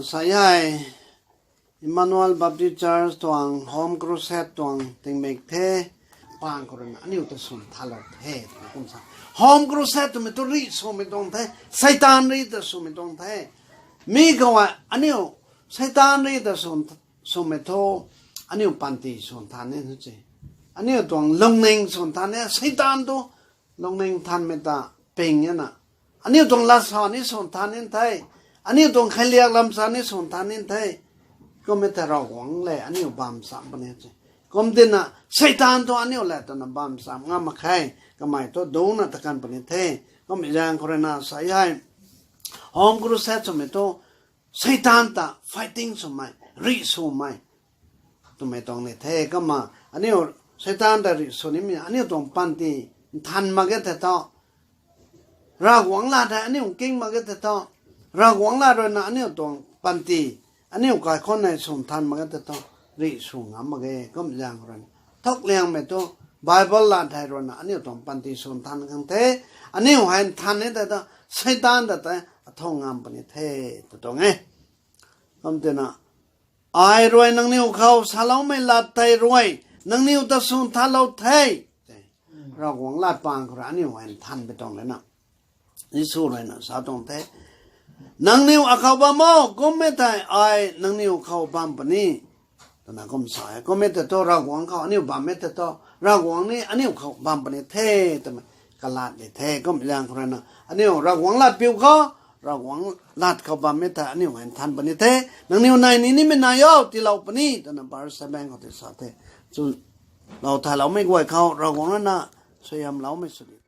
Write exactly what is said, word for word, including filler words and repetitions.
Sa hei, Emmanuel Baptist Church tuang Home Crusade tuang tingmik the, pang khou ruina aniu ta swn thalou the, twna kum sa. Home Crusade twmei thu rih swmei tuang the, Seitaan rih ta swmei tuang the. Mi khou aniu Seitaan rih ta swn, swmei thu, aniu panty swn than ni se. Aniu tuang lungning swn than ni, Seitaan tu lungning thanmei ta ping e na. Aniu tuang lat sa ni swn than ni the. Aniu tuang kheiliak lam sa ni swn than ni the. Kum e thei Ravguangc le aniu bam cham puni se. Kum tina Seitaan tu aniu le twna bam cham ngam mak khe. Kamei thu dungcna takan puni the. Kum zaeng khou ruina sa hei, Home Crusade swmei thu Seitaan ta fighting swmei, rih swmei twmei tuang ni the. Kumna aniu Seitaan ta rih sw nimei aniu tuang panty nthan mak ge the tho. Ravguangc lat hei aniu king mak ge the tho. Ravguangc lat ruina aniu tuang panty, aniu kaikhunc hei swn than mak ge the tho. Rih sw ngam mak ge, kum zaeng ruina thuk liangmei thu Bible lat hei ruina aniu tuang panty swn than khang the. Aniu hei nthan ni tei thu Seitaan ta tei athuang ngam puni the, tw tuang e. Kum tina, ai rui nangniw khou saloumei lat tei rui nangniw ta swn thalou the. Ravguangc lat pang khou rui aniu hei nthan pui tuang lana, Jisu ruina sa tuang the, nangniw akhou bam o, kum e thei ai nangniw khou bam puni, twna kum sa e. Kum e thei thu Ravguangc khou aniu bam e thei thu, Ravguangc ni aniu khou bam puni the, twmei kalat ni the. Kum zaeng khou ruina aniu Ravguangc lat piu khou, Ravguangc lat khou bam e thei aniu hei nthan puni the. Nangniw nai ni nimei nai o, tiilou puni, twna verse seven khou tei sa the. Chu lou thaloumei guay khou Ravguangc ruina suaihiamloumei sw di.